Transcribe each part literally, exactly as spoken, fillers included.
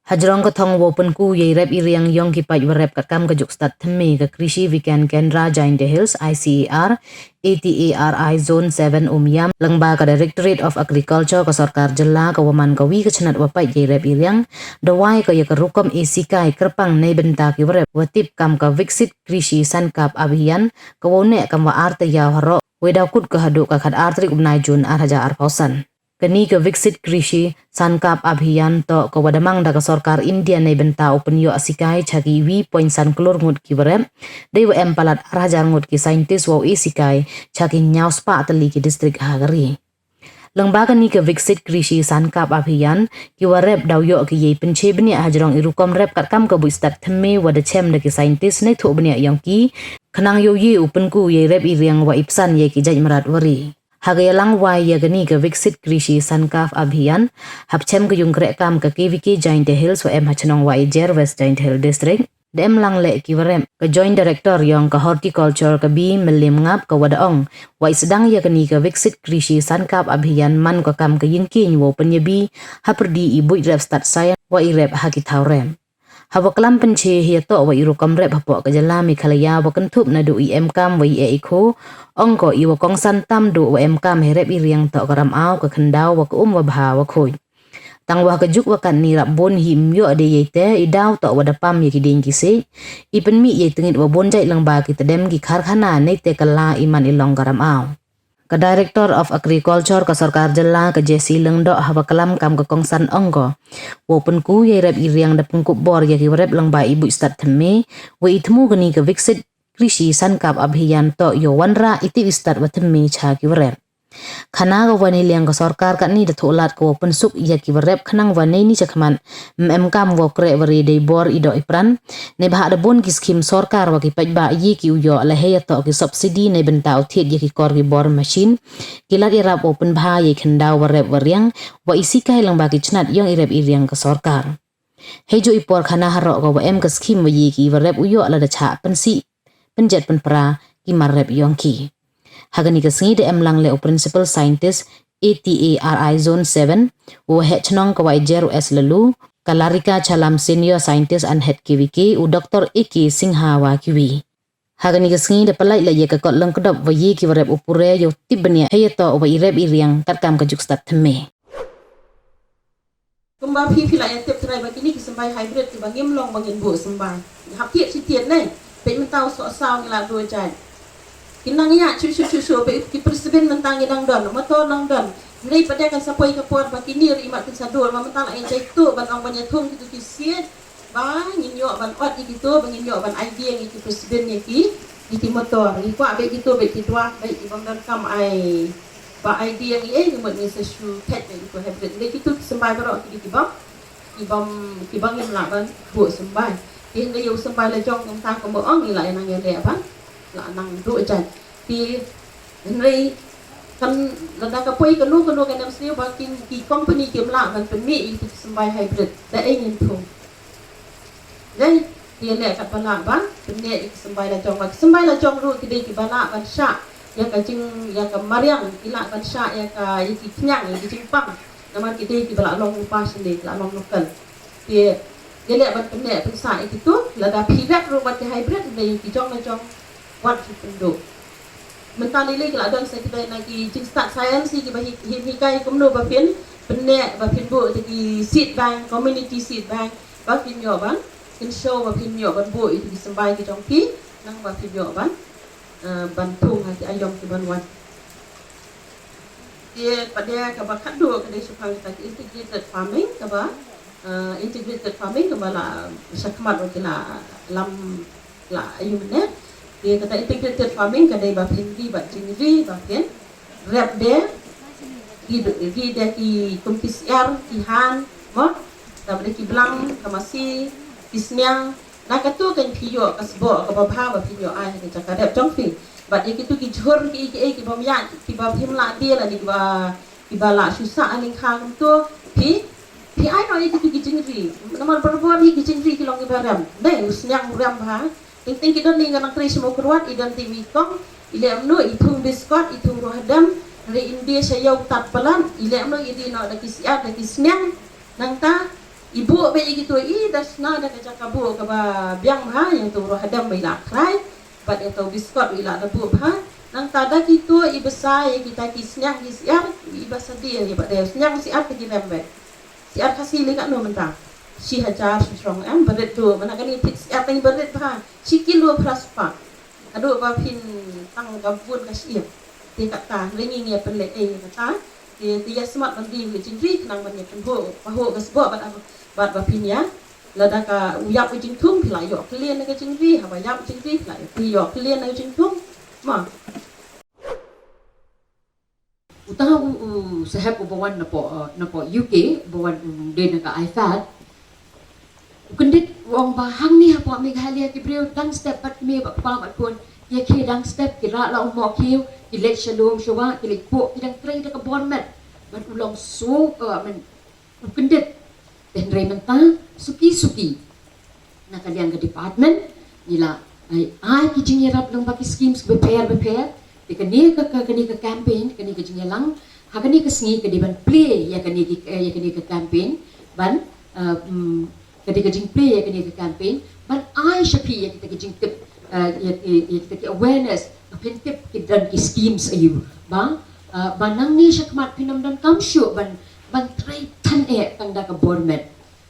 Hajrong ka thong wow pynku yei rep i riang yong ki paid wa rep katkam ka juk stad thymme ka Krishi Vigyan Kendra Jaintia Hills, I C A R, A T A R I Zone seven Umiam, lyngba ka Directorate of Agriculture ka sorkar jylla ka wa man ka wi ka chnat wa paid yei rep i riang, da wai ka ya ka rukom e sikai kyrpang nei bynta ki wa rep wa tip kam ka Viksit Krishi Sankalp Abhiyan ka wow neh kam wa ar taïaw haroh, wei daw kut ka haduh ka khat ar tarik u bnai Jun ar hajar arphew san. Kani ka Viksit Krishi Sankalp Abhiyan toh ka wa da mang da ka sorkar India nei bynta u pynyoh sikai cha ki wi point san klur ngut ki wa rep, dei wa em palat ar hajar ngut ki scientist wow e sikai cha ki hynñiaw spah tylli ki district ha ka ri. Lyngba kani ka Viksit Krishi Sankalp Abhiyan, ki wa rep daw yoh ki yei pynche bniah hajrong i rukom rep katkam ka buit stad thymme wa da chem da ki scientist nei thuh bniah yong ki, khnang yow ye u pynku yei rep i riang wa i psan yei ki jait mrad wa ri. Ha ka yalang wai ya kani ka Viksit Krishi Sankalp Abhiyan, hap chem ka yung kreh kam ka K V K Jaintia Hills wa em ha chnong Wahiajer, West Jaintia Hills District, da em lang leh ki wa rep. Ka Joint Director yong ka Horticulture ka B Mylliem Ngap ka wa da ong, wa i sdang ya kani ka Viksit Krishi Sankalp Abhiyan man ka kam ka yingkieñ wow pynyabi hapyrdi i buit rep stad science wa i rep ha ki thaw rep. Ha wa klam pynche hi ya toh wa i rukom rep hapoh ka jylla Meghalaya wa kynthup naduh i em kam wa i eh i kho, ong ko i wa kongsan tam duh wa em kam hei rep i riang toh ka ram aw ka khyndaw wa ka um wa bha wa khuid. Tang wa ka juk wa katni rap bun hi im yoh de yei te i daw toh wa da pam ya ki ding ki sik, i pynmih yei tngit wa bun jait lyngba ki tdem ki karkhana nei te ka la i man i long ka ram aw. Ka Director of Agriculture ka sorkar jylla ka Jessie Lyngdoh ha wa klam kam ka kongsan ong ko, wow pynku yei rep i riang da pynkup bor ya ki wa rep lyngba i buit stad thymme, wei i thmu kani ka Viksit Krishi Sankalp Abhiyan toh yow wanrah i tip i stad wa thymme cha ki wa rep. Khana ka wa nei liang ka sorkar katni da thuh lad ka wow pynsuk ya ki wa rep khnang wa nei ni chakhmat em em kam wow kreh wa ri dei bor i doh i pran. Nei bha da bun ki skim sorkar wa ki paidbah yei ki u yoh la hei ya toh ki subsidy nei bynta u thied ya ki kor ki bor machine, ki lad yarap wow pynbha yei khyndaw wa rep wa riang, wa i sikai lyngba ki chnat yong i rep i riang ka sorkar. Hei ju i por khana haroh ka wa em ka skim wa yei ki wa rep u yoh la da chah pynsih pynjet pynpra ki mar rep yong ki. Ha kani ka sngi da em lang leh u Principal Scientist A T A R I Zone seven, u heh chnong ka Wahiajer u S Lalu, ka Larika Chalam Senior Scientist and Head K V K, u Doctor A K Singha wa ki wi. Ha kani ka sngi da pynlait leh ya ka kot lyngkdop wa yei ki wa rep u pure yow tip bniah hei ya toh wa i rep i riang katkam ka juk stad thymme. Kumba phi phi la ïa tip trai ba kini ki symbai hybrid kiba ngim long ba ngin buh symbai. Hap tied shi tied ne. Peit mynta u soh saw ngi la duh jait. Ki nang ïa shu shu shu shu peit ki presbin mynta ngi nang don, motor nang don. Hynrei pat de kan sa poi ka por ba kini ruh i mat kin sa dur, ma mynta la ïa jait tu ban ong ban ïa thung kitu ki siej. Ba ngin ïoh ban ot ïa kitu, ba ngin ïoh ban idea ïa ki presbin ïa ki, ïa ki motor. Ngi kwah beit kitu beit ki dua, beit ki bym donkam ai ba idea ngi ei ngi mut ngi sa shu phet ïa kitu hybrid. Dei kitu ki symbai baroh ki dei ki bym, ki bym, ki bym ngim lah ban buh symbai. Te hynda ïa u symbai la jong kumta kumba ong ngi la ïa nang ïa leh ban, la nang duh jait. Te hynrei kan lada ka poi kano kano ka nemsniew ba kin ki company kim lah ban pynmih ïa ki symbai hybrid. Da ei ngin thung. Dei, ki leh katba lah ban pyneh ïa ki symbai la jong, ba ki symbai la jong ruh ki dei kiba lah ban shah ïa ka jing, ïa ka mariang, ki lah ban shah ïa ka, ïa ki khñiang, ïa ki jingpang. Namar ki dei kiba lah long lypa shane, ki lah long local. Ki, ki leh ban pyneh pynsah ïa kitu, lada phi rep ruh bad ki hybrid, dei ki jong la jong wat phi pynduh. Mynta lei lei ki la don sa ki dei na ki jingstad science kiba hi, hi, hikai kumno ba phin pyneh, ba phin buh ïa ki seed bank, community seed bank, ba phin ïoh ban, phin show ba phin ïoh ban buh ïa ki symbai ki jong phi, nang ba phin ïoh ban, eh, ban thung ha ki aïom ki ban wan. Te pat de kaba khatduh ka dei shaphang kata ki integrated farming kaba, eh, integrated farming kaba la shakhmat wa ki la lam la aïu mynne. Te kata integrated farming ka dei ba phin ri bad jingri ba phin rep de, ri, ri de ki kum ki syiar, ki han, mo, tawa de ki blang, ka masi, ki sniang. Na katu kan phi ïoh ka sboh kaba bha ba phin ïoh ai ha ka jaka rep jong phi. Bad ïa kitu ki jhur ki, ki, ki bym ïa, kiba phim lah die lane kiba, kiba lah shu sah ha lyngkha kumtu. Phi, phi ai noh ïa kitu ki jingri. Namar barabor ïa ki jingri ki long kiba rem. Dei, u sniang u rem bha. Teng teng ki don ne nga nang trei sha Mawkyrwat, i don te i kong, i leh mnu, i thung biskot, i thung ruh hadem, hynrei i die sha ïew tad palat, i leh mnu, i die noh da ki syiar, da ki sniang, nangta, I buh beit ïa kito, i da shna da ka jaka buh kaba biang bha, ïa uto u roi hadem ba i la khrai bad ïa uto u biskot u i la da buh bha. Nangta da kito i bsa ïa kita ki sniang ki syiar, i bsa dei ïa ba dei sniang syiar te ki rem beit. Syiar Khasi lei katno mynta? Shi hajar shi shong, em, ba rit duh, mynta kane thied syiar tang ba rit bha, shi kilo phra spah. Haduh ba phin tang ka bun ka shyiar. Te kata, hynrei ngi ngi ïa pynleh ei kata. Te, te ïa smat ban die ka jingri khnang ban ïa pynhoh, pahoh ka sboh bad, bad ba phin ïa. Lada ka u ïap u jingthung phi la ïoh clean na ka jingri, haba ïap u jingri phi la ïoh, phi ïoh clean na ka jingthung. Ma. Uta u, u sahep uba wan napoh, eh, napoh U K, uba wan u dei na ka IFAD. U kyndit u ong ba hangne hapoh Meghalaya ki briew dang step bad kmie bad kpa bad khun. Ïa ki dang step ki rah la u mohkhiew, ki leit sha lum sha wah, ki leit buh, ki dang trei da ka bor met. Bad u long suk, eh, men, u kyndit. Te hynrei mynta suki suki na ka liang ka department ngi la ai, ai ki jingïarap lyngba ki schemes bapher bapher. Te kane ka, ka, kane ka campaign, kane ka jingïalang ha kane ka sngi ka dei ban plie ïa kane ki, eh, ïa kane ka campaign ban, eh, mm, ka dei ka jingplie ïa kane ka campaign ban ai sha phi ïa kita ki jingtip, eh, ïa, ïa, ïa kita ki awareness ba phin tip ki don ki schemes aïu ba, eh, ba nangne shakhmat phin ym donkam shuh ban, ban trei than eh tang da ka bor met.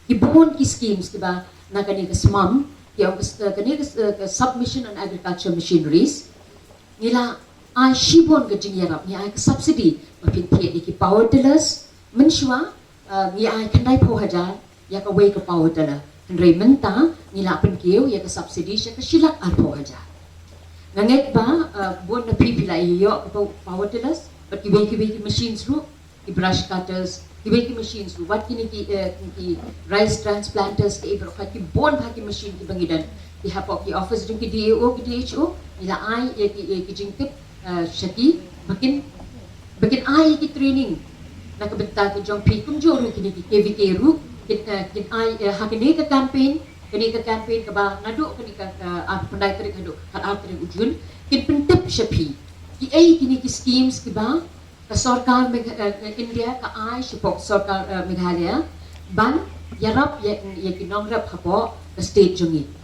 Ki bun ki schemes kiba na kane ka SMAM, ki ong ka, kane ka, ka Submission on Agriculture Machineries. Ngi la ai shibun ka jingïarap, ngi ai ka subsidy ba phin thied ïa ki power tillers. Mynshuwa, eh, ngi ai khyndai phew hajar ïa kawei ka power tiller. Hynrei mynta ngi la pynkiew ïa ka subsidy sha ka shi lak ar phew hajar. Nga ngeit ba, eh, bun na phi phi la ïoh ka pow-, power tillers bad kiwei kiwei ki machines ruh, ki brush cutters, kiwei ki machines ruh, wat kine ki, eh, ki rice transplanters, ki baroh, ki bun bha ki machine kiba ngi don. Ki hapoh ki office jong ki DAO, ki DHO, ngi la ai ïa ki, ïa ki jingtip, eh, sha ki ba kin, ba kin ai ïa ki training na ka bynta ka jong phi. Kumjuh ruh kine ki KVK ruh kin, eh, kin ai, eh, ha kane ka campaign, kane ka campaign kaba naduh kane ka, ka, ah, khyndai tarik haduh khatar tarik u Jun, kin pyntip sha phi kiei kine ki schemes kiba ka sorkar Megh-, eh, India ka ai shapoh sorkar, eh, Meghalaya ban ïarap ïa, ïa ki nongrep hapoh ka state jong ngi.